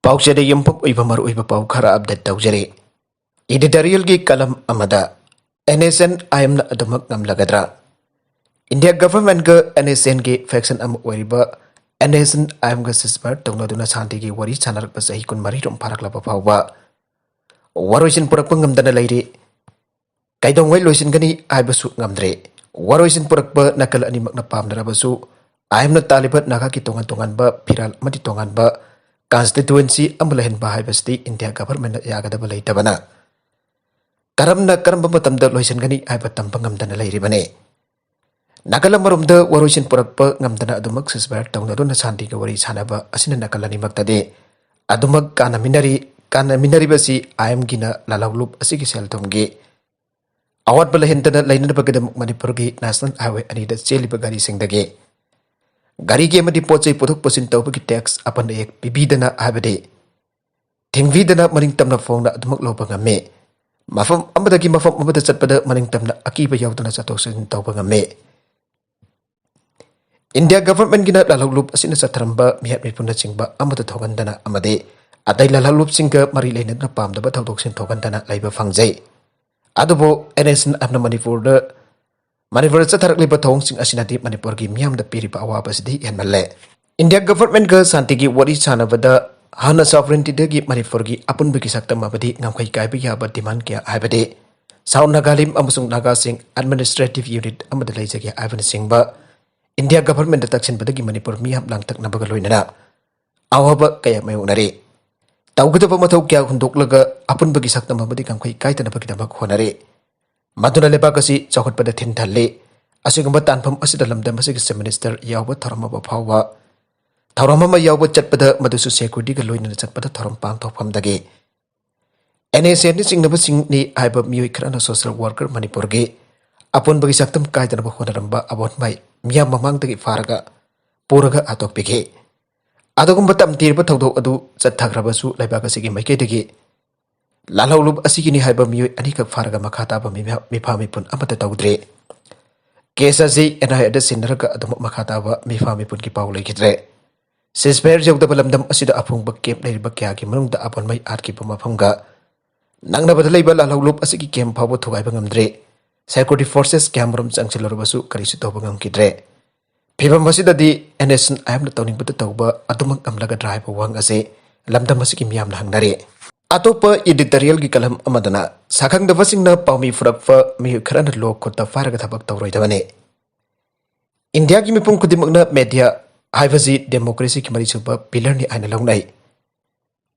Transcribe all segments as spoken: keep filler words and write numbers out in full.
ꯄꯥꯎꯆꯦꯗ ꯌꯨꯝꯐꯝ ꯑꯣꯏꯕ ꯃꯔꯨꯑꯣꯏꯕ ꯄꯥꯎ ꯈꯔ ꯑꯞꯗꯦꯠ ꯇꯧꯖꯔꯤ꯫ ꯏꯗꯤꯇꯣꯔꯤꯌꯦꯜꯒꯤ ꯀꯂꯝ ꯑꯃꯗ, NSCN-IM-ꯅ ꯑꯗꯨꯃꯛ ꯉꯝꯂꯒꯗ꯭ꯔꯥ? ꯏꯟꯗꯤꯌꯥ ꯒꯚꯔꯟꯃꯦꯟꯠꯒ NSCN-ꯒꯤ ꯐꯦꯛꯁꯟ ꯑꯃ ꯑꯣꯏꯔꯤꯕ NSCN-IM-ꯒ ꯁꯤꯁꯐꯥꯌꯔ ꯇꯧꯅꯗꯨꯅ ꯁꯥꯟꯇꯤꯒꯤ ꯋꯥꯔꯤ ꯁꯥꯟꯅꯔꯛꯄ ꯆꯍꯤ ꯀꯨꯟꯃꯔꯤ ꯔꯣꯝ ꯐꯥꯔꯛꯂꯕ ꯐꯥꯎꯕ ꯋꯥꯔꯣꯏꯁꯤꯟ ꯄꯨꯔꯛꯄ ꯉꯝꯗꯅ ꯂꯩꯔꯤ꯫ ꯀꯩꯗꯧꯉꯩ ꯂꯣꯏꯁꯤꯟꯒꯅꯤ ꯍꯥꯏꯕꯁꯨ ꯉꯝꯗ꯭ꯔꯦ꯫ ꯋꯥꯔꯣꯏꯁꯤꯟ ꯄꯨꯔꯛꯄ ꯅꯥꯀꯜ ꯑꯅꯤꯃꯛꯅ ꯄꯥꯝꯅꯔꯕꯁꯨ, IM-ꯅ ꯇꯥꯜꯂꯤꯕ ꯅꯥꯒꯥꯒꯤ ꯇꯣꯉꯥꯟ ꯇꯣꯉꯥꯟꯕ ꯐꯤꯔꯥꯜ ꯑꯃꯗꯤ ꯇꯣꯉꯥꯟꯕ ꯀꯟꯁꯇꯤꯇ꯭ꯌꯨꯑꯦꯟꯁꯤ ꯑꯃ ꯂꯩꯍꯟꯕ ꯍꯥꯏꯕꯁꯤꯗꯤ ꯏꯟꯗꯤꯌꯥ ꯒꯚꯔꯟꯃꯦꯟꯠꯅ ꯌꯥꯒꯗꯕ ꯂꯩꯇꯕꯅ, ꯀꯔꯝꯅ ꯀꯔꯝꯕ ꯃꯇꯝꯗ ꯂꯣꯏꯁꯤꯟꯒꯅꯤ ꯍꯥꯏꯕ ꯇꯝꯕ ꯉꯝꯗꯅ ꯂꯩꯔꯤꯕꯅꯤ꯫ ꯅꯥꯀꯜ ꯑꯃꯔꯣꯝꯗ ꯋꯥꯔꯣꯏꯁꯤꯟ ꯄꯨꯔꯛꯄ ꯉꯝꯗꯅ ꯑꯗꯨꯃꯛ ꯁꯤꯁꯐꯥꯌꯔ ꯇꯧꯅꯗꯨꯅ ꯁꯥꯟꯇꯤꯒꯤ ꯋꯥꯔꯤ ꯁꯥꯟꯅꯕ ꯑꯁꯤꯅ ꯅꯥꯀꯜ ꯑꯅꯤꯃꯛꯇꯗꯤ ꯑꯗꯨꯃꯛ ꯀꯥꯟꯅꯃꯤꯟꯅꯔꯤ꯫ ꯀꯥꯟꯅꯃꯤꯟꯅꯔꯤꯕꯁꯤ IM-ꯒꯤꯅ ꯂꯥꯜꯍꯧꯂꯨꯞ ꯑꯁꯤꯒꯤ ꯁꯦꯜ ꯊꯨꯝꯒꯤ ꯑꯋꯥꯠꯄ ꯂꯩꯍꯟꯗꯅ ꯂꯩꯅꯅꯕꯒꯤꯗꯃꯛ ꯃꯅꯤꯄꯨꯔꯒꯤ ꯅꯦꯁꯅꯦꯜ ꯍꯥꯏꯋꯦ ꯑꯅꯤꯗ ꯆꯦꯜꯂꯤꯕ ꯒꯥꯔꯤꯁꯤꯡꯗꯒꯤ ꯒꯥꯔꯤꯒꯤ ꯑꯃꯗꯤ ꯄꯣꯠ ꯆꯩ ꯄꯨꯊꯣꯛ ꯄꯨꯁꯤꯟ ꯇꯧꯕꯒꯤ ꯇꯦꯛꯁ ꯑꯄꯟ ꯑꯌꯦꯛ ꯄꯤꯕꯤꯗꯅ, ꯍꯥꯏꯕꯗꯤ ꯊꯤꯡꯕꯤꯗꯅ ꯃꯅꯤꯡ ꯇꯝꯅ ꯐꯣꯡꯅ ꯑꯗꯨꯃꯛ ꯂꯧꯕ ꯉꯝꯃꯤ꯫ ꯃꯐꯝ ꯑꯃꯗꯒꯤ ꯃꯐꯝ ꯑꯃꯗ ꯆꯠꯄꯗ ꯃꯅꯤꯡ ꯇꯝꯅ ꯑꯀꯤꯕ ꯌꯥꯎꯗꯅ ꯆꯠꯊꯣꯛ ꯆꯠꯁꯤꯟ ꯇꯧꯕ ꯉꯝꯃꯤ꯫ ꯏꯟꯗꯤꯌꯥ ꯒꯚꯔꯟꯃꯦꯟꯠꯒꯤꯅ ꯂꯥꯜꯍꯧꯂꯨꯞ ꯑꯁꯤꯅ ꯆꯠꯊꯔꯝꯕ ꯃꯤꯍꯥꯠ ꯃꯤꯄꯨꯟꯅꯆꯤꯡꯕ ꯑꯃꯠꯇ ꯊꯣꯛꯍꯟꯗꯅ ꯑꯃꯗꯤ ꯑꯇꯩ ꯂꯥꯜꯍꯧꯂꯨꯞꯁꯤꯡꯒ ꯃꯔꯤ ꯂꯩꯅꯗꯨꯅ ꯄꯥꯝꯗꯕ ꯊꯧꯗꯣꯛꯁꯤꯡ ꯊꯣꯛꯍꯟꯗꯅ ꯂꯩꯕ ꯐꯪꯖꯩ꯫ ꯑꯗꯨꯕꯨ NSCN-IM-ꯅ ꯃꯅꯤꯄꯨꯔꯗ, ꯃꯅꯤꯄꯨꯔꯗ ꯆꯠꯊꯔꯛꯂꯤꯕ ꯊꯧꯑꯣꯡꯁꯤꯡ ꯑꯁꯤꯅꯗꯤ ꯃꯅꯤꯄꯨꯔꯒꯤ ꯃꯤꯌꯥꯝꯗ ꯄꯤꯔꯤꯕ ꯑꯋꯥꯕꯁꯤꯗꯤ ꯍꯦꯟꯃꯜꯂꯦ꯫ ꯏꯟꯗꯤꯌꯥ ꯒꯚꯔꯟꯃꯦꯟꯠꯒ ꯁꯥꯟꯇꯤꯒꯤ ꯋꯥꯔꯤ ꯁꯥꯟꯅꯕꯗ ꯍꯥꯟꯅ ꯁꯣꯚꯔꯦꯟꯇꯤꯗꯒꯤ ꯃꯅꯤꯄꯨꯔꯒꯤ ꯑꯄꯨꯟꯕꯒꯤ ꯁꯛꯇꯝ ꯑꯃꯗꯤ ꯉꯝꯈꯩ ꯀꯥꯏꯕ ꯌꯥꯕ ꯗꯤꯃꯥꯟ ꯀꯌꯥ, ꯍꯥꯏꯕꯗꯤ ꯁꯥꯎꯠ ꯅꯥꯒꯥꯂꯦꯟ ꯑꯃꯁꯨꯡ ꯅꯥꯒꯥꯁꯤꯡ ꯑꯦꯗꯃꯤꯅꯤꯁꯇ꯭ꯔꯦꯇꯤꯚ ꯌꯨꯅꯤꯠ ꯑꯃꯗ ꯂꯩꯖꯒꯦ ꯍꯥꯏꯕꯅꯆꯤꯡꯕ ꯏꯟꯗꯤꯌꯥ ꯒꯚꯔꯟꯃꯦꯟꯠꯇ ꯇꯛꯁꯤꯟꯕꯗꯒꯤ ꯃꯅꯤꯄꯨꯔ ꯃꯤꯌꯥꯝ ꯂꯥꯡꯇꯛꯅꯕꯒ ꯂꯣꯏꯅꯅ ꯑꯋꯥꯕ ꯀꯌꯥ ꯃꯥꯌꯣꯛꯅꯔꯤ꯫ ꯇꯧꯒꯗꯕ ꯃꯊꯧ ꯀꯌꯥ ꯍꯨꯟꯗꯣꯛꯂꯒ ꯑꯄꯨꯟꯕꯒꯤ ꯁꯛꯇꯝ ꯑꯃꯗꯤ ꯉꯝꯈꯩ ꯀꯥꯏꯗꯅꯕꯒꯤꯗꯃꯛ ꯍꯣꯠꯅꯔꯤ꯫ ꯃꯗꯨꯅ ꯂꯩꯕꯥꯛ ꯑꯁꯤ ꯆꯥꯎꯈꯠꯄꯗ ꯊꯤꯟꯊꯜꯂꯤ꯫ ꯑꯁꯤꯒꯨꯝꯕ ꯇꯥꯟꯐꯝ ꯑꯁꯤꯗ ꯂꯝꯗꯝ ꯑꯁꯤꯒꯤ ꯆꯤꯐ ꯃꯤꯅꯤꯁꯇꯔ ꯌꯥꯎꯕ ꯊꯧꯔꯝ ꯑꯃ ꯐꯥꯎꯕ, ꯊꯧꯔꯝ ꯑꯃ ꯌꯥꯎꯕ ꯆꯠꯄꯗ ꯃꯗꯨꯁꯨ ꯁꯦꯀ꯭ꯌꯨꯔꯤꯇꯤꯒ ꯂꯣꯏꯅꯅ ꯆꯠꯄꯗ ꯊꯧꯔꯝ ꯄꯥꯡꯊꯣꯛꯐꯝꯗꯒꯤ NSCN-ꯅ ꯆꯤꯡꯅꯕꯁꯤꯡꯅꯤ ꯍꯥꯏꯕ ꯃꯤꯑꯣꯏ ꯈꯔꯅ ꯁꯣꯁꯤꯌꯦꯜ ꯋꯥꯔꯀꯔ ꯃꯅꯤꯄꯨꯔꯒꯤ ꯑꯄꯨꯟꯕꯒꯤ ꯁꯛꯇꯝ ꯀꯥꯏꯗꯅꯕ ꯍꯣꯠꯅꯔꯝꯕ ꯑꯕꯣꯠꯃꯥꯏ ꯃꯤꯌꯥꯝ ꯃꯃꯥꯡꯗꯒꯤ ꯐꯥꯔꯒ ꯄꯨꯔꯒ ꯍꯥꯠꯇꯣꯛꯄꯤꯈꯤ꯫ ꯑꯗꯨꯒꯨꯝꯕ ꯇꯝꯊꯤꯔꯕ ꯊꯧꯗꯣꯛ ꯑꯗꯨ ꯆꯠꯊꯈ꯭ꯔꯕꯁꯨ ꯂꯩꯕꯥꯛ ꯑꯁꯤꯒꯤ ꯃꯥꯏꯀꯩꯗꯒꯤ ꯂꯥꯜꯍꯧꯂꯨꯞ ꯑꯁꯤꯒꯤꯅꯤ ꯍꯥꯏꯕ ꯃꯤꯑꯣꯏ ꯑꯅꯤꯈꯛ ꯐꯥꯔꯒ ꯃꯈꯥ ꯇꯥꯕ ꯃꯤꯐꯥ ꯃꯤꯄꯨꯟ ꯑꯃꯠꯇ ꯇꯧꯗ꯭ꯔꯤ꯫ ꯀꯦꯁ ꯑꯁꯤ NIA-ꯗ ꯁꯤꯟꯅꯔꯒ ꯑꯗꯨꯃꯛ ꯃꯈꯥ ꯇꯥꯕ ꯃꯤꯐꯥ ꯃꯤꯄꯨꯟꯒꯤ ꯄꯥꯎ ꯂꯩꯈꯤꯗ꯭ꯔꯦ꯫ ꯁꯤꯁꯐꯥꯌꯔ ꯌꯧꯗꯕ ꯂꯝꯗꯝ ꯑꯁꯤꯗ ꯑꯐꯨꯡꯕ ꯀꯦꯝꯞ ꯂꯩꯔꯤꯕ ꯀꯌꯥꯒꯤ ꯃꯅꯨꯡꯗ ꯑꯕꯣꯟꯃꯩ ꯑꯥꯠꯈꯤꯕ ꯃꯐꯝꯒ ꯅꯛꯅꯕꯗ ꯂꯩꯕ ꯂꯥꯜꯍꯧꯂꯨꯞ ꯑꯁꯤꯒꯤ ꯀꯦꯝꯞ ꯐꯥꯎꯕ ꯊꯨꯒꯥꯏꯕ ꯉꯝꯗ꯭ꯔꯦ꯫ ꯁꯦꯀ꯭ꯌꯨꯔꯤꯇꯤ ꯐꯣꯔꯁꯦꯁ ꯀꯌꯥꯃꯔꯨꯝ ꯆꯪꯁꯤꯜꯂꯨꯔꯕꯁꯨ ꯀꯔꯤꯁꯨ ꯇꯧꯕ ꯉꯝꯈꯤꯗ꯭ꯔꯦ꯫ ꯐꯤꯚꯝ ꯑꯁꯤꯗꯗꯤ ꯑꯦꯟ ꯑꯦꯁ ꯑꯦꯟ ꯑꯥꯏ ꯑꯦꯝꯅ ꯇꯧꯅꯤꯡꯕꯗ ꯇꯧꯕ ꯑꯗꯨꯃꯛ ꯉꯝꯂꯒꯗ꯭ꯔꯥ ꯍꯥꯏꯕ ꯋꯥꯍꯪ ꯑꯁꯤ ꯂꯝꯗꯝ ꯑꯁꯤꯒꯤ ꯃꯤꯌꯥꯝꯅ ꯍꯪꯅꯔꯤ꯫ ꯑꯇꯣꯞꯄ ꯏꯗꯤꯇꯣꯔꯤꯌꯦꯜꯒꯤ ꯀꯂꯝ ꯑꯃꯗꯅ ꯁꯛꯈꯪꯗꯕꯁꯤꯡꯅ ꯄꯥꯎꯃꯤ ꯐꯨꯔꯛꯄ ꯃꯤꯑꯣꯏ ꯈꯔꯅ ꯂꯣ ꯈꯨꯠꯇ ꯐꯥꯔꯒ ꯊꯕꯛ ꯇꯧꯔꯣꯏꯗꯕꯅꯤ꯫ ꯏꯟꯗꯤꯌꯥꯒꯤ ꯃꯤꯄꯨꯝ ꯈꯨꯗꯤꯡꯃꯛꯅ ꯃꯦꯗꯤꯌꯥ ꯍꯥꯏꯕꯁꯤ ꯗꯦꯃꯣꯀ꯭ꯔꯦꯁꯤꯒꯤ ꯃꯔꯤꯁꯨꯕ ꯄꯤꯂꯔꯅꯤ ꯍꯥꯏꯅ ꯂꯧꯅꯩ꯫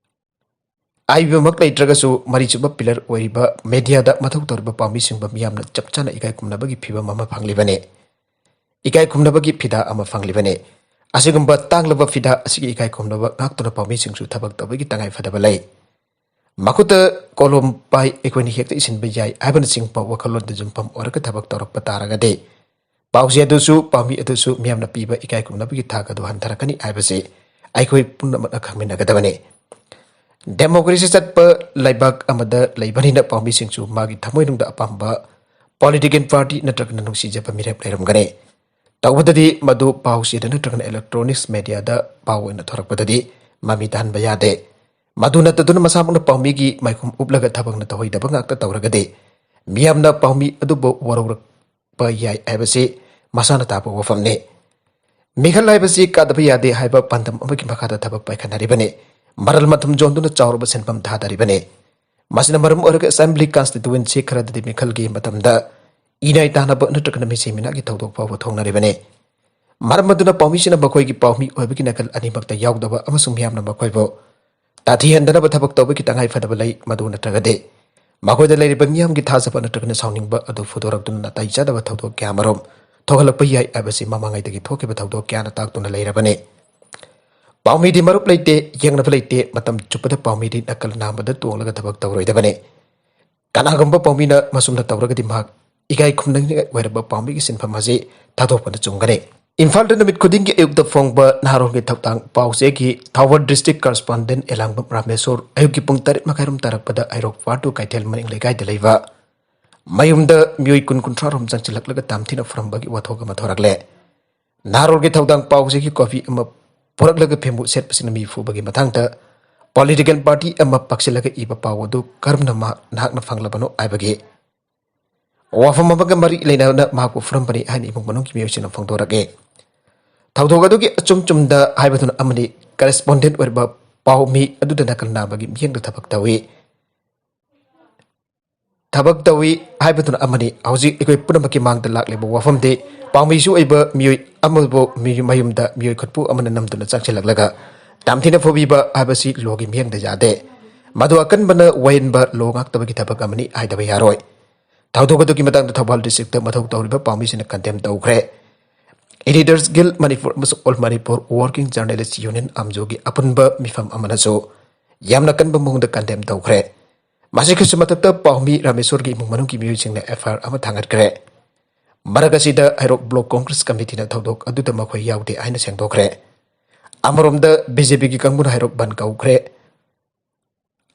ꯑꯏꯕꯃꯛ ꯂꯩꯇ꯭ꯔꯒꯁꯨ ꯃꯔꯤꯁꯨꯕ ꯄꯤꯂꯔ ꯑꯣꯏꯔꯤꯕ ꯃꯦꯗꯤꯌꯥꯗ ꯃꯊꯧ ꯇꯧꯔꯤꯕ ꯄꯥꯎꯃꯤꯁꯤꯡꯕ ꯃꯤꯌꯥꯝꯅ ꯆꯞ ꯆꯥꯅ ꯏꯀꯥꯏ ꯈꯨꯝꯅꯕꯒꯤ ꯐꯤꯕꯝ ꯑꯃ ꯐꯪꯂꯤꯕꯅꯤ꯫ ꯏꯀꯥꯏ ꯈꯨꯝꯅꯕꯒꯤ ꯐꯤꯗꯥ ꯑꯃ ꯐꯪꯂꯤꯕꯅꯤ꯫ ꯑꯁꯤꯒꯨꯝꯕ ꯇꯥꯡꯂꯕ ꯐꯤꯗꯥ ꯑꯁꯤꯒꯤ ꯏꯀꯥꯏ ꯈꯨꯝꯅꯕ ꯉꯥꯛꯇꯨꯅ ꯄꯥꯎꯃꯤꯁꯤꯡꯁꯨ ꯊꯕꯛ ꯇꯧꯕꯒꯤ ꯇꯉꯥꯏ ꯐꯗꯕ ꯂꯩ꯫ ꯃꯈꯨꯠꯇ ꯀꯣꯂꯣꯝ ꯄꯥꯏ ꯑꯩꯈꯣꯏꯅ ꯍꯦꯛꯇ ꯏꯁꯤꯟꯕ ꯌꯥꯏ ꯍꯥꯏꯕꯅꯆꯤꯡꯕ ꯋꯥꯈꯜꯂꯣꯟꯗ ꯌꯨꯝꯐꯝ ꯑꯣꯏꯔꯒ ꯊꯕꯛ ꯇꯧꯔꯛꯄ ꯇꯥꯔꯒꯗꯤ ꯄꯥꯎꯆꯦ ꯑꯗꯨꯁꯨ ꯄꯥꯎꯃꯤ ꯑꯗꯨꯁꯨ ꯃꯤꯌꯥꯝꯅ ꯄꯤꯕ ꯏꯀꯥꯏ ꯈꯨꯝꯅꯕꯒꯤ ꯊꯥꯛ ꯑꯗꯨ ꯍꯟꯊꯔꯛꯀꯅꯤ ꯍꯥꯏꯕꯁꯤ ꯑꯩꯈꯣꯏ ꯄꯨꯝꯅꯃꯛꯅ ꯈꯪꯃꯤꯟꯅꯒꯗꯕꯅꯤ꯫ ꯗꯦꯃꯣꯀ꯭ꯔꯦꯁꯤ ꯆꯠꯄ ꯂꯩꯕꯥꯛ ꯑꯃꯗ ꯂꯩꯕꯅꯤꯅ ꯄꯥꯎꯃꯤꯁꯤꯡꯁꯨ ꯃꯥꯒꯤ ꯊꯃꯣꯏꯅꯨꯡꯗ ꯑꯄꯥꯝꯕ ꯄꯣꯂꯤꯇꯤꯀꯦꯜ ꯄꯥꯔꯇꯤ ꯅꯠꯇ꯭ꯔꯒꯅ ꯅꯨꯡꯁꯤꯖꯕ ꯃꯤꯔꯦꯞ ꯂꯩꯔꯝꯒꯅꯤ꯫ ꯇꯧꯕꯗꯗꯤ ꯃꯗꯨ ꯄꯥꯎꯆꯦꯗ ꯅꯠꯇ꯭ꯔꯒꯅ ꯏꯂꯦꯛꯇ꯭ꯔꯣꯅꯤꯛꯁ ꯃꯦꯗꯤꯌꯥꯗ ꯄꯥꯎ ꯑꯣꯏꯅ ꯊꯣꯔꯛꯄꯗꯗꯤ ꯃꯃꯤ ꯇꯥꯍꯟꯕ ꯌꯥꯗꯦ꯫ ꯃꯗꯨ ꯅꯠꯇꯗꯨꯅ ꯃꯁꯥꯃꯛꯅ ꯄꯥꯎꯃꯤꯒꯤ ꯃꯥꯏꯈꯨꯝ ꯎꯞꯂꯒ ꯊꯕꯛꯅ ꯇꯧꯍꯩꯗꯕ ꯉꯥꯛꯇ ꯇꯧꯔꯒꯗꯤ ꯃꯤꯌꯥꯝꯅ ꯄꯥꯎꯃꯤ ꯑꯗꯨꯕꯨ ꯋꯥꯔꯧꯔꯛꯄ ꯌꯥꯏ ꯍꯥꯏꯕꯁꯤ ꯃꯁꯥꯅ ꯇꯥꯕ ꯋꯥꯐꯝꯅꯤ꯫ ꯃꯤꯈꯜ ꯍꯥꯏꯕꯁꯤ ꯀꯥꯗꯕ ꯌꯥꯗꯦ ꯍꯥꯏꯕ ꯄꯥꯟꯗꯝ ꯑꯃꯒꯤ ꯃꯈꯥꯗ ꯊꯕꯛ ꯄꯥꯏꯈꯠꯅꯔꯤꯕꯅꯤ꯫ ꯃꯔꯜ ꯃꯊꯨꯝ ꯌꯣꯟꯗꯨꯅ ꯆꯥꯎꯔꯕ ꯁꯦꯟꯐꯝ ꯊꯥꯗꯔꯤꯕꯅꯤ꯫ ꯃꯁꯤꯅ ꯃꯔꯝ ꯑꯣꯏꯔꯒ ꯑꯦꯁꯦꯝꯕ꯭ꯂꯤ ꯀꯟꯁꯇꯤꯇ꯭ꯋꯦꯟꯁꯤ ꯈꯔꯗꯗꯤ ꯃꯤꯈꯜꯒꯤ ꯃꯇꯝꯗ ꯏꯅꯥꯏ ꯇꯥꯅꯕ ꯅꯠꯇ꯭ꯔꯒꯅ ꯃꯤꯁꯤ ꯃꯤꯅꯥꯒꯤ ꯊꯧꯗꯣꯛ ꯐꯥꯎꯕ ꯊꯣꯛꯅꯔꯤꯕꯅꯤ꯫ ꯃꯔꯝ ꯑꯗꯨꯅ ꯄꯥꯎꯃꯤꯁꯤꯡꯅ ꯃꯈꯣꯏꯒꯤ ꯄꯥꯎꯃꯤ ꯑꯣꯏꯕꯒꯤ ꯅꯥꯀꯜ ꯑꯅꯤꯃꯛꯇ ꯌꯥꯎꯗꯕ ꯑꯃꯁꯨꯡ ꯃꯤꯌꯥꯝꯅ ꯃꯈꯣꯏꯕꯨ ꯇꯥꯊꯤꯍꯟꯗꯅꯕ ꯊꯕꯛ ꯇꯧꯕꯒꯤ ꯇꯉꯥꯏ ꯐꯗꯕ ꯂꯩ꯫ ꯃꯗꯨ ꯅꯠꯇ꯭ꯔꯒꯗꯤ ꯃꯈꯣꯏꯗ ꯂꯩꯔꯤꯕ ꯃꯤꯌꯥꯝꯒꯤ ꯊꯥꯖꯕ ꯅꯠꯇ꯭ꯔꯒꯅ ꯁꯥꯎꯅꯤꯡꯕ ꯑꯗꯨ ꯐꯨꯗꯣꯔꯛꯇꯨꯅ ꯅꯥꯇꯩ ꯆꯥꯗꯕ ꯊꯧꯗꯣꯛ ꯀꯌꯥꯃꯔꯨꯝ ꯊꯣꯛꯍꯜꯂꯛꯄ ꯌꯥꯏ ꯍꯥꯏꯕꯁꯤ ꯃꯃꯥꯡꯉꯩꯗꯒꯤ ꯊꯣꯛꯈꯤꯕ ꯊꯧꯗꯣꯛ ꯀꯌꯥꯅ ꯇꯥꯛꯇꯨꯅ ꯂꯩꯔꯕꯅꯤ꯫ ꯄꯥꯎꯃꯤꯗꯤ ꯃꯔꯨꯞ ꯂꯩꯇꯦ, ꯌꯦꯡꯅꯕ ꯂꯩꯇꯦ, ꯃꯇꯝ ꯆꯨꯞꯄꯗ ꯄꯥꯎꯃꯤꯗꯤ ꯅꯥꯀꯜ ꯅꯥꯝꯃꯗ ꯇꯣꯡꯂꯒ ꯊꯕꯛ ꯇꯧꯔꯣꯏꯗꯕꯅꯤ꯫ ꯀꯅꯥꯒꯨꯝꯕ ꯄꯥꯎꯃꯤꯅ ꯃꯁꯨꯝꯅ ꯇꯧꯔꯒꯗꯤ ꯃꯍꯥꯛ ꯏꯀꯥꯏ ꯈꯨꯝꯅꯅꯤꯡꯉꯥꯏ ꯑꯣꯏꯔꯕ ꯄꯥꯎꯃꯤꯒꯤ ꯁꯤꯟꯐꯝ ꯑꯁꯤ ꯊꯥꯗꯣꯛꯄꯅ ꯆꯨꯝꯒꯅꯤ꯫ ꯏꯝꯐꯥꯜꯗ ꯅꯨꯃꯤꯠ ꯈꯨꯗꯤꯡꯒꯤ ꯑꯌꯨꯛꯇ ꯐꯣꯡꯕ ꯅꯍꯥꯔꯣꯜꯒꯤ ꯊꯧꯗꯥꯡ ꯄꯥꯎꯆꯦꯒꯤ ꯊꯧꯕꯥꯜ ꯗꯤꯁꯇ꯭ꯔꯤꯛ ꯀꯔꯁꯄꯣꯟꯗꯦꯟ ꯑꯦꯂꯥꯡꯕꯝ ꯔꯥꯃꯦꯁꯣꯔ ꯑꯌꯨꯛꯀꯤ ꯄꯨꯡ ꯇꯔꯦꯠ ꯃꯈꯥꯏꯔꯣꯝ ꯇꯥꯔꯛꯄꯗ ꯍꯩꯔꯣꯛ ꯐꯥꯔ ꯇꯨ ꯀꯩꯊꯦꯜ ꯃꯅꯤꯡ ꯂꯩꯀꯥꯏꯗ ꯂꯩꯕ ꯃꯌꯨꯝꯗ ꯃꯤꯑꯣꯏ ꯀꯨꯟ ꯀꯨꯟꯊ꯭ꯔꯥ ꯔꯣꯝ ꯆꯪꯁꯤꯜꯂꯛꯂꯒ ꯇꯝꯊꯤꯅ ꯐꯨꯔꯝꯕꯒꯤ ꯋꯥꯊꯣꯛ ꯑꯃ ꯊꯣꯔꯛꯂꯦ꯫ ꯅꯍꯥꯔꯣꯜꯒꯤ ꯊꯧꯗꯥꯡ ꯄꯥꯎꯆꯦꯒꯤ ꯀꯣꯄꯤ ꯑꯃ ꯄꯨꯔꯛꯂꯒ ꯐꯦꯡꯕꯨ ꯁꯦꯠꯄꯁꯤꯅ ꯃꯤ ꯐꯨꯕꯒꯤ ꯃꯇꯥꯡꯗ ꯄꯣꯂꯤꯇꯤꯀꯦꯜ ꯄꯥꯔꯇꯤ ꯑꯃ ꯄꯥꯛꯁꯤꯜꯂꯒ ꯏꯕ ꯄꯥꯎ ꯑꯗꯨ ꯀꯔꯝꯅ ꯃꯍꯥꯛ, ꯅꯍꯥꯛꯅ ꯐꯪꯂꯕꯅꯣ ꯍꯥꯏꯕꯒꯤ ꯋꯥꯐꯝ ꯑꯃꯒ ꯃꯔꯤ ꯂꯩꯅꯅ ꯃꯍꯥꯛꯄꯨ ꯐꯨꯔꯝꯕꯅꯤ ꯍꯥꯏꯅ ꯏꯃꯨꯡ ꯃꯅꯨꯡꯒꯤ ꯃꯤꯑꯣꯏꯁꯤꯡꯅ ꯐꯣꯡꯗꯣꯔꯛꯑꯦ꯫ ꯊꯧꯗꯣꯛ ꯑꯗꯨꯒꯤ ꯑꯆꯨꯝ ꯆꯨꯝꯗ ꯍꯥꯏꯕꯗꯨꯅ ꯑꯃꯅꯤ, ꯀꯔꯦꯁꯄꯣꯟꯗꯦꯟꯠ ꯑꯣꯏꯔꯤꯕ ꯄꯥꯎꯃꯤ ꯑꯗꯨꯗ ꯅꯀꯜ ꯅꯥꯕꯒꯤ ꯃꯤꯠꯌꯦꯡꯗ ꯊꯕꯛ ꯇꯧꯏ꯫ ꯊꯕꯛ ꯇꯧꯏ ꯍꯥꯏꯕꯗꯨꯅ ꯑꯃꯅꯤ꯫ ꯍꯧꯖꯤꯛ ꯑꯩꯈꯣꯏ ꯄꯨꯝꯅꯃꯛꯀꯤ ꯃꯥꯡꯗ ꯂꯥꯛꯂꯤꯕ ꯋꯥꯐꯝꯗꯤ ꯄꯥꯎꯃꯤꯁꯨ ꯑꯣꯏꯕ ꯃꯤꯑꯣꯏ ꯑꯃꯕꯨ ꯃꯤ-, ꯃꯌꯨꯝꯗ ꯃꯤꯑꯣꯏ ꯈꯨꯠꯄꯨ ꯑꯃꯅ ꯅꯝꯗꯨꯅ ꯆꯪꯁꯤꯜꯂꯛꯂꯒ ꯇꯝꯊꯤꯅ ꯐꯨꯕꯤꯕ ꯍꯥꯏꯕꯁꯤ ꯂꯣꯒꯤ ꯃꯤꯠꯌꯦꯡꯗ ꯌꯥꯗꯦ꯫ ꯃꯗꯨ ꯑꯀꯟꯕꯅ ꯋꯥꯌꯦꯟꯕ ꯂꯣ ꯉꯥꯛꯇꯕꯒꯤ ꯊꯕꯛ ꯑꯃꯅꯤ ꯍꯥꯏꯗꯕ ꯌꯥꯔꯣꯏ꯫ ꯊꯧꯗꯣꯛ ꯑꯗꯨꯒꯤ ꯃꯇꯥꯡꯗ ꯊꯧꯕꯥꯜ ꯗꯤꯁꯇ꯭ꯔꯤꯛꯇ ꯃꯊꯧ ꯇꯧꯔꯤꯕ ꯄꯥꯎꯃꯤꯁꯤꯡꯅ ꯀꯟꯗꯦꯝ ꯇꯧꯈ꯭ꯔꯦ꯫ Editors Guild Manipur ꯑꯃꯁꯨꯡ All Manipur Working Journalist Union, ꯑꯝꯖꯣꯒꯤ ꯑꯄꯨꯟꯕ ꯃꯤꯐꯝ ꯑꯃꯅꯁꯨ ꯌꯥꯝꯅ ꯀꯟꯕ ꯃꯑꯣꯡꯗ ꯀꯟꯗꯦꯝ ꯇꯧꯈ꯭ꯔꯦ꯫ ꯃꯁꯤꯒꯤꯁꯨ ꯃꯊꯛꯇ ꯄꯥꯎꯃꯤ ꯔꯥꯃꯦꯁꯣꯔꯒꯤ ꯏꯃꯨꯡ ꯃꯅꯨꯡꯒꯤ ꯃꯤꯑꯣꯏꯁꯤꯡꯅ ꯑꯦꯐ ꯑꯥꯏ ꯑꯥꯔ ꯑꯃ ꯊꯥꯡꯒꯠꯈ꯭ꯔꯦ꯫ ꯃꯔꯛ ꯑꯁꯤꯗ ꯍꯩꯔꯣꯛ ꯕ꯭ꯂꯣꯛ ꯀꯣꯡꯒ꯭ꯔꯦꯁ ꯀꯃꯤꯇꯤꯅ ꯊꯧꯗꯣꯛ ꯑꯗꯨꯗ ꯃꯈꯣꯏ ꯌꯥꯎꯗꯦ ꯍꯥꯏꯅ ꯁꯦꯡꯗꯣꯛꯈ꯭ꯔꯦ꯫ ꯑꯃꯔꯣꯝꯗ ꯕꯤ ꯖꯦ ꯄꯤꯒꯤ ꯀꯥꯡꯕꯨꯅ ꯍꯩꯔꯣꯛ ꯕꯟ ꯀꯧꯈ꯭ꯔꯦ꯫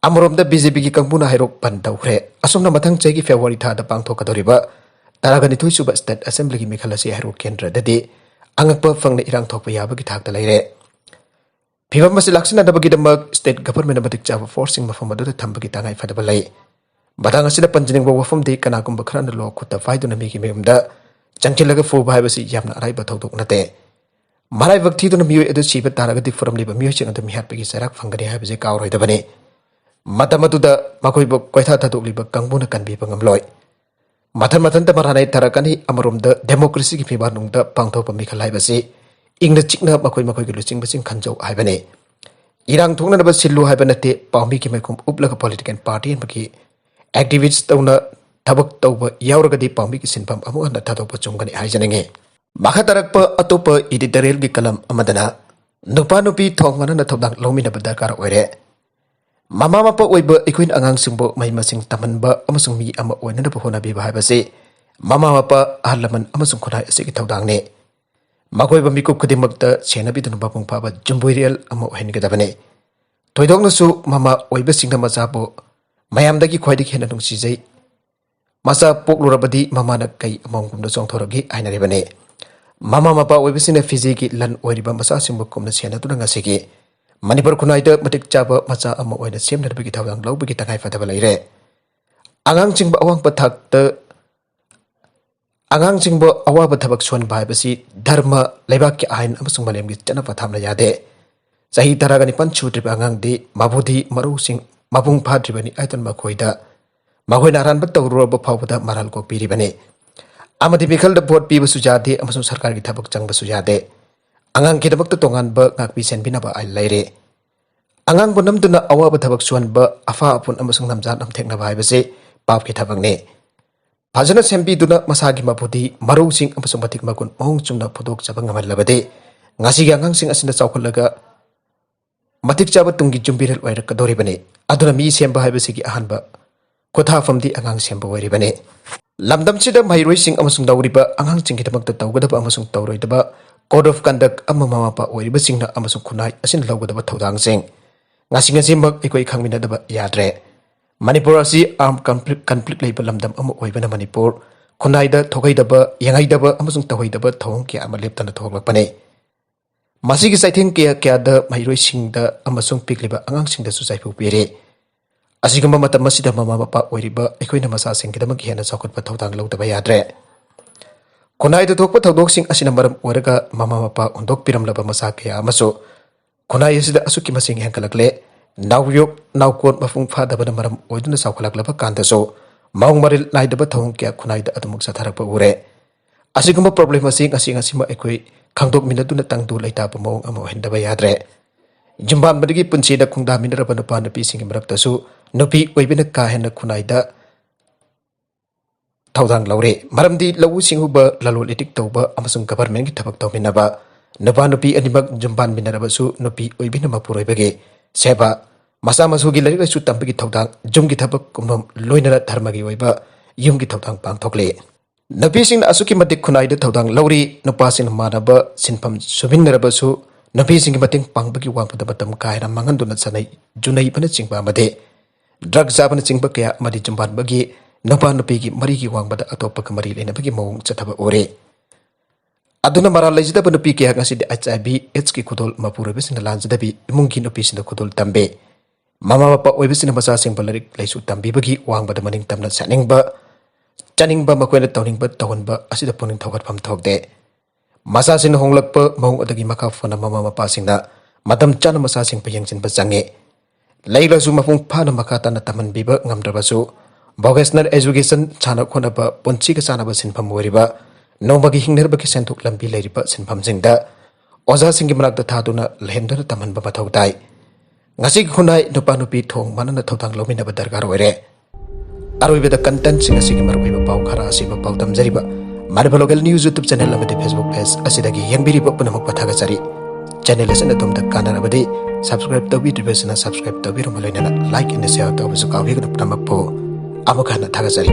ꯑꯃꯔꯣꯝꯗ ꯕꯤ ꯖꯦ ꯄꯤꯒꯤ ꯀꯥꯡꯕꯨꯅ ꯍꯩꯔꯣꯛ ꯕꯟ ꯇꯧꯈ꯭ꯔꯦ꯫ ꯑꯁꯨꯝꯅ ꯃꯊꯪ ꯆꯍꯤꯒꯤ ꯐꯦꯕ꯭ꯔꯨꯋꯥꯔꯤ ꯊꯥꯗ ꯄꯥꯡꯊꯣꯛꯀꯗꯧꯔꯤꯕ ꯇꯔꯥꯒ ꯅꯤꯊꯣꯏ ꯁꯨꯕ ꯁ꯭ꯇꯦꯠ ꯑꯦꯁꯦꯝꯕ꯭ꯂꯤꯒꯤ ꯃꯤꯈꯜ ꯑꯁꯤ ꯍꯩꯔꯣꯛ ꯀꯦꯟꯗ꯭ꯔꯗꯗꯤ ꯑꯉꯛꯄ ꯐꯪꯅ ꯏꯔꯥꯡ ꯊꯣꯛꯄ ꯌꯥꯕꯒꯤ ꯊꯥꯛꯇ ꯂꯩꯔꯦ꯫ ꯐꯤꯕꯝ ꯑꯁꯤ ꯂꯥꯛꯁꯤꯟꯅꯗꯕꯒꯤꯗꯃꯛ ꯁ꯭ꯇꯦꯠ ꯒꯚꯔꯟꯃꯦꯟꯠꯅ ꯃꯇꯤꯛ ꯆꯥꯕ ꯐꯣꯔꯁꯁꯤꯡ ꯃꯐꯝ ꯑꯗꯨꯗ ꯊꯝꯕꯒꯤ ꯇꯉꯥꯏ ꯐꯗꯕ ꯂꯩ꯫ ꯃꯇꯥꯡ ꯑꯁꯤꯗ ꯄꯟꯖꯅꯤꯡꯕ ꯋꯥꯐꯝꯗꯤ ꯀꯅꯥꯒꯨꯝꯕ ꯈꯔꯅ ꯂꯣ ꯈꯨꯠꯇ ꯄꯥꯏꯗꯨꯅ ꯃꯤꯒꯤ ꯃꯌꯨꯝꯗ ꯆꯪꯁꯤꯜꯂꯒ ꯐꯨꯕ ꯍꯥꯏꯕꯁꯤ ꯌꯥꯝꯅ ꯑꯔꯥꯏꯕ ꯊꯧꯗꯣꯛ ꯅꯠꯇꯦ꯫ ꯃꯔꯥꯏꯕꯛ ꯊꯤꯗꯨꯅ ꯃꯤꯑꯣꯏ ꯑꯗꯨ ꯁꯤꯕ ꯇꯥꯔꯒꯗꯤ ꯐꯨꯔꯝꯂꯤꯕ ꯃꯤꯑꯣꯏꯁꯤꯡ ꯑꯗꯨ ꯃꯤꯍꯥꯠꯄꯒꯤ ꯆꯩꯔꯥꯛ ꯐꯪꯒꯅꯤ ꯍꯥꯏꯕꯁꯤ ꯀꯥꯎꯔꯣꯏꯗꯕꯅꯤ꯫ ꯃꯇꯝ ꯑꯗꯨꯗ ꯃꯈꯣꯏꯕꯨ ꯀꯣꯏꯊꯥ ꯊꯥꯗꯣꯛꯂꯤꯕ ꯀꯥꯡꯕꯨꯅ ꯀꯟꯕꯤꯕ ꯉꯝꯂꯣꯏ꯫ ꯃꯊꯟ ꯃꯊꯟꯇ ꯃꯔꯥꯅꯥꯏ ꯇꯥꯔꯛꯀꯅꯤ꯫ ꯑꯃꯔꯣꯝꯗ ꯗꯦꯃꯣꯀ꯭ꯔꯦꯁꯤꯒꯤ ꯐꯤꯕꯥꯜꯅꯨꯡꯗ ꯄꯥꯡꯊꯣꯛꯄ ꯃꯤꯈꯜ ꯍꯥꯏꯕꯁꯤ ꯏꯪꯅ ꯆꯤꯛꯅ ꯃꯈꯣꯏ ꯃꯈꯣꯏꯒꯤ ꯂꯨꯆꯤꯡꯕꯁꯤꯡ ꯈꯟꯖꯧ ꯍꯥꯏꯕꯅꯤ꯫ ꯏꯔꯥꯡ ꯊꯣꯛꯅꯅꯕ ꯁꯤꯜꯂꯨ ꯍꯥꯏꯕ ꯅꯠꯇꯦ꯫ ꯄꯥꯎꯃꯤꯒꯤ ꯃꯥꯏꯈꯨꯝ ꯎꯞꯂꯒ ꯄꯣꯂꯤꯇꯤꯀꯦꯜ ꯄꯥꯔꯇꯤ ꯑꯃꯒꯤ ꯑꯦꯛꯇꯤꯚꯤꯁ꯭ꯠ ꯇꯧꯅ ꯊꯕꯛ ꯇꯧꯕ ꯌꯥꯎꯔꯒꯗꯤ ꯄꯥꯎꯃꯤꯒꯤ ꯁꯤꯟꯐꯝ ꯑꯃꯨꯛ ꯍꯟꯅ ꯊꯥꯗꯣꯛꯄ ꯆꯨꯝꯒꯅꯤ ꯍꯥꯏꯖꯅꯤꯡꯉꯤ꯫ ꯃꯈꯥ ꯇꯥꯔꯛꯄ ꯑꯇꯣꯞꯄ ꯏꯗꯤꯇꯣꯔꯤꯌꯦꯜꯒꯤ ꯀꯂꯝ ꯑꯃꯗꯅ ꯅꯨꯄꯥ ꯅꯨꯄꯤ ꯊꯣꯡ ꯃꯥꯟꯅꯅ ꯊꯧꯗꯥꯡ ꯂꯧꯃꯤꯟꯅꯕ ꯗꯔꯀꯥꯔ ꯑꯣꯏꯔꯦ꯫ ꯃꯃꯥ ꯃꯄꯥ ꯑꯣꯏꯕ ꯑꯩꯈꯣꯏꯅ ꯑꯉꯥꯡꯁꯤꯡꯕꯨ ꯃꯍꯩ ꯃꯁꯤꯡ ꯇꯝꯍꯟꯕ ꯑꯃꯁꯨꯡ ꯃꯤ ꯑꯃ ꯑꯣꯏꯅꯅꯕ ꯍꯣꯠꯅꯕꯤꯕ ꯍꯥꯏꯕꯁꯤ ꯃꯃꯥ ꯃꯄꯥ, ꯑꯍꯜ ꯂꯃꯟ ꯑꯃꯁꯨꯡ ꯈꯨꯟꯅꯥꯏ ꯑꯁꯤꯒꯤ ꯊꯧꯗꯥꯡꯅꯤ꯫ ꯃꯈꯣꯏꯕꯨ ꯃꯤꯀꯨꯞ ꯈꯨꯗꯤꯡꯃꯛꯇ ꯁꯦꯟꯅꯕꯤꯗꯨꯅ ꯃꯄꯨꯡ ꯐꯥꯕ ꯌꯨꯝꯕꯨꯔꯦꯜ ꯑꯃ ꯑꯣꯏꯍꯟꯒꯗꯕꯅꯤ꯫ ꯊꯣꯏꯗꯣꯛꯅꯁꯨ ꯃꯃꯥ ꯑꯣꯏꯕꯁꯤꯡꯅ ꯃꯆꯥꯕꯨ ꯃꯌꯥꯝꯗꯒꯤ ꯈ꯭ꯋꯥꯏꯗꯒꯤ ꯍꯦꯟꯅ ꯅꯨꯡꯁꯤꯖꯩ꯫ ꯃꯆꯥ ꯄꯣꯛꯂꯨꯔꯕꯗꯤ ꯃꯃꯥꯅ ꯀꯩ ꯑꯃꯃꯝꯒꯨꯝꯅ ꯆꯣꯡꯊꯣꯔꯛꯏ ꯍꯥꯏꯅꯔꯤꯕꯅꯤ꯫ ꯃꯃꯥ ꯃꯄꯥ ꯑꯣꯏꯕꯁꯤꯡꯅ ꯐꯤꯖꯤꯒꯤ ꯂꯟ ꯑꯣꯏꯔꯤꯕ ꯃꯆꯥꯁꯤꯡꯕꯨ ꯀꯨꯞꯅ ꯁꯦꯟꯅꯗꯨꯅ ꯉꯁꯤꯒꯤ ꯃꯅꯤꯄꯨꯔ ꯈꯨꯟꯅꯥꯏꯗ ꯃꯇꯤꯛ ꯆꯥꯕ ꯃꯆꯥ ꯑꯃ ꯑꯣꯏꯅ ꯁꯦꯝꯅꯅꯕꯒꯤ ꯊꯧꯗꯥꯡ ꯂꯧꯕꯒꯤ ꯇꯉꯥꯏ ꯐꯗꯕ ꯂꯩꯔꯦ꯫ ꯑꯉꯥꯡꯁꯤꯡꯕꯨ ꯑꯋꯥꯡꯕ ꯊꯥꯛꯇ ꯑꯉꯥꯡꯁꯤꯡꯕꯨ ꯑꯋꯥꯕ ꯊꯕꯛ ꯁꯨꯍꯟꯕ ꯍꯥꯏꯕꯁꯤ ꯙꯔꯃ, ꯂꯩꯕꯥꯛꯀꯤ ꯑꯥꯏꯟ ꯑꯃꯁꯨꯡ ꯃꯥꯂꯦꯝꯒꯤ ꯆꯠꯅ ꯄꯊꯥꯞꯅ ꯌꯥꯗꯦ꯫ ꯆꯍꯤ ꯇꯔꯥꯒ ꯅꯤꯄꯥꯟ ꯁꯨꯗ꯭ꯔꯤꯕ ꯑꯉꯥꯡꯗꯤ ꯃꯕꯨꯗꯤ ꯃꯔꯧꯁꯤꯡ ꯃꯄꯨꯡ ꯐꯥꯗ꯭ꯔꯤꯕꯅꯤ ꯍꯥꯏꯗꯨꯅ ꯃꯈꯣꯏꯗ, ꯃꯈꯣꯏꯅ ꯑꯔꯥꯟꯕ ꯇꯧꯔꯨꯔꯕ ꯐꯥꯎꯕꯗ ꯃꯔꯥꯜ ꯀꯣꯛꯄꯤꯔꯤꯕꯅꯤ꯫ ꯑꯃꯗꯤ ꯃꯤꯈꯜꯗ ꯚꯣꯠ ꯄꯤꯕꯁꯨ ꯌꯥꯗꯦ ꯑꯃꯁꯨꯡ ꯁꯔꯀꯥꯔꯒꯤ ꯊꯕꯛ ꯆꯪꯕꯁꯨ ꯌꯥꯗꯦ꯫ ꯑꯉꯥꯡꯒꯤꯗꯃꯛꯇ ꯇꯣꯉꯥꯟꯕ ꯉꯥꯛꯄꯤ ꯁꯦꯟꯕꯤꯅꯕ ꯑꯥꯏꯟ ꯂꯩꯔꯦ꯫ ꯑꯉꯥꯡꯕꯨ ꯅꯝꯗꯨꯅ ꯑꯋꯥꯕ ꯊꯕꯛ ꯁꯨꯍꯟꯕ, ꯑꯐꯥ ꯑꯐꯨꯟ ꯑꯃꯁꯨꯡ ꯅꯝꯖꯥꯠ ꯅꯝꯊꯦꯛꯅꯕ ꯍꯥꯏꯕꯁꯤ ꯄꯥꯞꯀꯤ ꯊꯕꯛꯅꯤ꯫ ꯐꯖꯅ ꯁꯦꯝꯕꯤꯗꯨꯅ ꯃꯁꯥꯒꯤ ꯃꯄꯨꯗꯤ ꯃꯔꯧꯁꯤꯡ ꯑꯃꯁꯨꯡ ꯃꯇꯤꯛ ꯃꯒꯨꯟ ꯃꯑꯣꯡ ꯆꯨꯝꯅ ꯐꯨꯗꯣꯛꯆꯕ ꯉꯝꯍꯜꯂꯕꯗꯤ ꯉꯁꯤꯒꯤ ꯑꯉꯥꯡꯁꯤꯡ ꯑꯁꯤꯅ ꯆꯥꯎꯈꯠꯂꯒ ꯃꯇꯤꯛ ꯆꯥꯕ ꯇꯨꯡꯒꯤ ꯌꯨꯝꯕꯤꯔꯦꯜ ꯑꯣꯏꯔꯛꯀꯗꯧꯔꯤꯕꯅꯤ꯫ ꯑꯗꯨꯅ ꯃꯤ ꯁꯦꯝꯕ ꯍꯥꯏꯕꯁꯤꯒꯤ ꯑꯍꯥꯟꯕ ꯈꯨꯊꯥꯐꯝꯗꯤ ꯑꯉꯥꯡ ꯁꯦꯝꯕ ꯑꯣꯏꯔꯤꯕꯅꯤ꯫ ꯂꯝꯗꯝꯁꯤꯗ ꯃꯍꯩꯔꯣꯏꯁꯤꯡ ꯑꯃꯁꯨꯡ ꯂꯧꯔꯤꯕ ꯑꯉꯥꯡꯁꯤꯡꯒꯤꯗꯃꯛꯇ ꯇꯧꯒꯗꯕ ꯑꯃꯁꯨꯡ ꯇꯧꯔꯣꯏꯗꯕ code of conduct ꯑꯃ ꯃꯃꯥ ꯃꯄꯥ ꯑꯣꯏꯔꯤꯕꯁꯤꯡꯅ ꯑꯃꯁꯨꯡ ꯈꯨꯟꯅꯥꯏ ꯑꯁꯤꯅ ꯂꯧꯒꯗꯕ ꯊꯧꯗꯥꯡꯁꯤꯡ ꯉꯁꯤ ꯉꯁꯤꯃꯛ ꯑꯩꯈꯣꯏ ꯈꯪꯃꯤꯟꯅꯗꯕ ꯌꯥꯗ꯭ꯔꯦ꯫ ꯃꯅꯤꯄꯨꯔ ꯑꯁꯤ armed conflict, conflict ꯂꯩꯕ ꯂꯝꯗꯝ ꯑꯃ ꯑꯣꯏꯕꯅ ꯃꯅꯤꯄꯨꯔ ꯈꯨꯟꯅꯥꯏꯗ ꯊꯣꯛꯍꯩꯗꯕ, ꯌꯦꯡꯍꯩꯗꯕ ꯑꯃꯁꯨꯡ ꯇꯧꯍꯩꯗꯕ ꯊꯧꯑꯣꯡ ꯀꯌꯥ ꯑꯃ ꯂꯦꯞꯇꯅ ꯊꯣꯛꯂꯛꯄꯅꯤ꯫ ꯃꯁꯤꯒꯤ ꯆꯩꯊꯦꯡ ꯀꯌꯥ ꯀꯌꯥꯗ ꯃꯍꯩꯔꯣꯏꯁꯤꯡꯗ ꯑꯃꯁꯨꯡ ꯄꯤꯛꯂꯤꯕ ꯑꯉꯥꯡꯁꯤꯡꯗꯁꯨ ꯆꯩꯐꯨ ꯄꯤꯔꯤ꯫ ꯑꯁꯤꯒꯨꯝꯕ ꯃꯇꯝ ꯑꯁꯤꯗ ꯃꯃꯥ ꯃꯄꯥ ꯑꯣꯏꯔꯤꯕ ꯑꯩꯈꯣꯏꯅ ꯃꯆꯥꯁꯤꯡꯒꯤꯗꯃꯛ ꯍꯦꯟꯅ ꯆꯥꯎꯈꯠꯄ ꯊꯧꯗꯥꯡ ꯂꯧꯗꯕ ꯌꯥꯗ꯭ꯔꯦ꯫ ꯈꯨꯟꯅꯥꯏꯗ ꯊꯣꯛꯄ ꯊꯧꯗꯣꯛꯁꯤꯡ ꯑꯁꯤꯅ ꯃꯔꯝ ꯑꯣꯏꯔꯒ ꯃꯃꯥ ꯃꯄꯥ ꯍꯨꯟꯗꯣꯛꯄꯤꯔꯝꯂꯕ ꯃꯆꯥ ꯀꯌꯥ ꯑꯃꯁꯨ ꯈꯨꯟꯅꯥꯏ ꯑꯁꯤꯗ ꯑꯁꯨꯛꯀꯤ ꯃꯁꯤꯡ ꯍꯦꯟꯒꯠꯂꯛꯂꯦ꯫ ꯅꯥꯎꯌꯣꯛ ꯅꯥꯎꯀꯣꯟ ꯃꯄꯨꯡ ꯐꯥꯗꯕꯅ ꯃꯔꯝ ꯑꯣꯏꯗꯨꯅ ꯆꯥꯎꯈꯠꯂꯛꯂꯕ ꯀꯥꯟꯗꯁꯨ ꯃꯑꯣꯡ ꯃꯔꯤꯜ ꯅꯥꯏꯗꯕ ꯊꯧꯑꯣꯡ ꯀꯌꯥ ꯈꯨꯟꯅꯥꯏꯗ ꯑꯗꯨꯃꯛ ꯆꯠꯊꯔꯛꯄ ꯎꯔꯦ꯫ ꯑꯁꯤꯒꯨꯝꯕ problem ꯑꯁꯤ ꯉꯁꯤ ꯉꯁꯤꯃꯛ ꯑꯩꯈꯣꯏ ꯈꯪꯗꯣꯛꯃꯤꯟꯅꯗꯨꯅ ꯇꯪꯗꯨ ꯂꯩꯇꯥꯕ ꯃꯑꯣꯡ ꯑꯃ ꯑꯣꯏꯍꯟꯗꯕ ꯌꯥꯗ꯭ꯔꯦ꯫ ꯌꯨꯝꯕꯥꯟꯕꯗꯒꯤ ꯄꯨꯟꯁꯤꯗ ꯈꯣꯡꯗꯥꯃꯤꯟꯅꯔꯕ ꯅꯨꯄꯥ ꯅꯨꯄꯤꯁꯤꯡꯒꯤ ꯃꯔꯛꯇꯁꯨ ꯅꯨꯄꯤ ꯑꯣꯏꯕꯤꯅ ꯀꯥ ꯍꯦꯟꯅ ꯈꯨꯟꯅꯥꯏꯗ ꯊꯧꯗꯥꯡ ꯂꯧꯔꯦ꯫ ꯃꯔꯝꯗꯤ ꯂꯧꯎ ꯁꯤꯡꯎꯕ, ꯂꯂꯣꯟ ꯏꯇꯤꯛ ꯇꯧꯕ ꯑꯃꯁꯨꯡ governmentꯀꯤ ꯊꯕꯛ ꯇꯧꯃꯤꯟꯅꯕ, ꯅꯨꯄꯥ ꯅꯨꯄꯤ ꯑꯅꯤꯃꯛ ꯌꯨꯝꯕꯥꯟꯃꯤꯟꯅꯔꯕꯁꯨ ꯅꯨꯄꯤ ꯑꯣꯏꯕꯤꯅ ꯃꯄꯨꯔꯣꯏꯕꯒꯤ ꯁꯦꯕꯥ, ꯃꯆꯥ ꯃꯁꯨꯒꯤ ꯂꯥꯏꯔꯤꯛ ꯂꯥꯏꯁꯨ ꯇꯝꯕꯒꯤ ꯊꯧꯗꯥꯡ, ꯌꯨꯝꯒꯤ ꯊꯕꯛ ꯀꯨꯝꯂꯣꯝ ꯂꯣꯏꯅꯅ ꯙꯔꯃꯒꯤ ꯑꯣꯏꯕ ꯌꯨꯝꯒꯤ ꯊꯧꯗꯥꯡ ꯄꯥꯡꯊꯣꯛꯂꯤ꯫ ꯅꯨꯄꯤꯁꯤꯡꯅ ꯑꯁꯨꯛꯀꯤ ꯃꯇꯤꯛ ꯈꯨꯟꯅꯥꯏꯗ ꯊꯧꯗꯥꯡ ꯂꯧꯔꯤ꯫ ꯅꯨꯄꯥꯁꯤꯡꯅ ꯃꯥꯟꯅꯕ ꯁꯤꯟꯐꯝ ꯁꯨꯃꯤꯟꯅꯔꯕꯁꯨ ꯅꯨꯄꯤꯁꯤꯡꯒꯤ ꯃꯇꯦꯡ ꯄꯥꯡꯕꯒꯤ ꯋꯥꯡꯃꯗ ꯃꯇꯝ ꯀꯥ ꯍꯦꯟꯅ ꯃꯥꯡꯍꯟꯗꯨꯅ ꯆꯠꯅꯩ꯫ ꯖꯨꯅꯩꯕꯅꯆꯤꯡꯕ ꯑꯃꯗꯤ drug ꯆꯥꯕꯅꯆꯤꯡꯕ ꯀꯌꯥ ꯑꯃꯗꯤ ꯌꯨꯝꯕꯥꯟꯕꯒꯤ ꯅꯨꯄꯥ ꯅꯨꯄꯤꯒꯤ ꯃꯔꯤꯒꯤ ꯋꯥꯡꯃꯗ ꯑꯇꯣꯞꯄꯒ ꯃꯔꯤ ꯂꯩꯅꯕꯒꯤ ꯃꯑꯣꯡ ꯆꯠꯊꯕ ꯎꯔꯤ꯫ ꯑꯗꯨꯅ ꯃꯔꯥꯜ ꯂꯩꯖꯗꯕ ꯅꯨꯄꯤ ꯀꯌꯥ ꯉꯁꯤꯗꯤ HIV AIDS ꯀꯤ ꯈꯨꯗꯣꯜ ꯃꯄꯨꯔꯣꯏꯕꯁꯤꯡꯅ ꯂꯥꯟꯖꯗꯕꯤ ꯏꯃꯨꯡꯒꯤ ꯅꯨꯄꯤꯁꯤꯡꯗ ꯈꯨꯗꯣꯜ ꯇꯝꯕꯤ꯫ ꯃꯃꯥ ꯃꯄꯥ ꯑꯣꯏꯕꯁꯤꯡꯅ ꯃꯆꯥꯁꯤꯡꯕꯨ ꯂꯥꯏꯔꯤꯛ ꯂꯥꯏꯁꯨ ꯇꯝꯕꯤꯕꯒꯤ ꯋꯥꯡꯃꯗ ꯃꯅꯤꯡ ꯇꯝꯅ ꯆꯠꯅꯤꯡꯕ, ꯆꯥꯅꯤꯡꯕ, ꯃꯈꯣꯏꯅ ꯇꯧꯅꯤꯡꯕ ꯇꯧꯍꯟꯕ ꯑꯁꯤꯗ ꯄꯨꯛꯅꯤꯡ ꯊꯧꯒꯠꯐꯝ ꯊꯣꯛꯇꯦ꯫ ꯃꯆꯥꯁꯤꯡꯅ ꯍꯣꯡꯂꯛꯄ ꯃꯑꯣꯡ ꯑꯗꯨꯒꯤ ꯃꯈꯥ ꯄꯣꯟꯅ ꯃꯃꯥ ꯃꯄꯥꯁꯤꯡꯅ ꯃꯇꯝ ꯆꯥꯅ ꯃꯆꯥꯁꯤꯡꯕꯨ ꯌꯦꯡꯁꯤꯟꯕ ꯆꯪꯉꯤ꯫ ꯂꯥꯏꯔꯤꯛ ꯂꯥꯏꯁꯨ ꯃꯄꯨꯡ ꯐꯥꯅ ꯃꯈꯥ ꯇꯥꯅ ꯇꯝꯍꯟꯕꯤꯕ ꯉꯝꯗ꯭ꯔꯕꯁꯨ, vocational education, ꯁꯥꯟꯅ ꯈꯣꯠꯅꯕ, ꯄꯨꯟꯁꯤꯒ ꯆꯥꯟꯅꯕ ꯁꯤꯟꯐꯝ ꯑꯣꯏꯔꯤꯕ ꯅꯣꯡꯃꯒꯤ ꯍꯤꯡꯅꯅꯕꯒꯤ ꯁꯦꯟꯊꯣꯛ ꯂꯝꯕꯤ ꯂꯩꯔꯤꯕ ꯁꯤꯟꯐꯝꯁꯤꯡꯗ ꯑꯣꯖꯥꯁꯤꯡꯒꯤ ꯃꯅꯥꯛꯇ ꯊꯥꯗꯨꯅ ꯂꯩꯍꯟꯗꯨꯅ ꯇꯝꯍꯟꯕ ꯃꯊꯧ ꯇꯥꯏ꯫ ꯉꯁꯤꯒꯤ ꯈꯨꯟꯅꯥꯏ ꯅꯨꯄꯥ ꯅꯨꯄꯤ ꯊꯣꯡ ꯃꯥꯟꯅꯅ ꯊꯧꯗꯥꯡ ꯂꯧꯃꯤꯟꯅꯕ ꯗꯔꯀꯥꯔ ꯑꯣꯏꯔꯦ꯫ ꯑꯔꯣꯏꯕꯗ contentꯁꯤꯡ ꯑꯁꯤꯒꯤ ꯃꯔꯨꯑꯣꯏꯕ ꯄꯥꯎ ꯈꯔ ꯑꯁꯤꯕꯨ ꯄꯥꯎꯗꯝꯖꯔꯤꯕ Manipur Local News YouTube channel ꯑꯃꯗꯤ Facebook page ꯑꯁꯤꯗꯒꯤ ꯌꯦꯡꯕꯤꯔꯤꯕ ꯄꯨꯝꯅꯃꯛꯄꯨ ꯊꯥꯒꯠꯆꯔꯤ꯫ Channel ꯑꯁꯤꯅ ꯑꯗꯣꯝꯗ ꯀꯥꯟꯅꯔꯕꯗꯤ subscribe ꯇꯧꯕꯤꯗ꯭ꯔꯤꯕꯁꯤꯅ subscribe ꯇꯧꯕꯤꯔꯝꯕ ꯂꯣꯏꯅꯅ like and share ꯇꯧꯕꯁꯨ ꯀꯥꯎꯕꯤꯒꯅꯨ꯫ ꯄꯨꯝꯅꯃꯛꯄꯨ ꯑꯃꯨꯛ ꯍꯟꯅ ꯊꯥꯒꯠꯆꯔꯤ꯫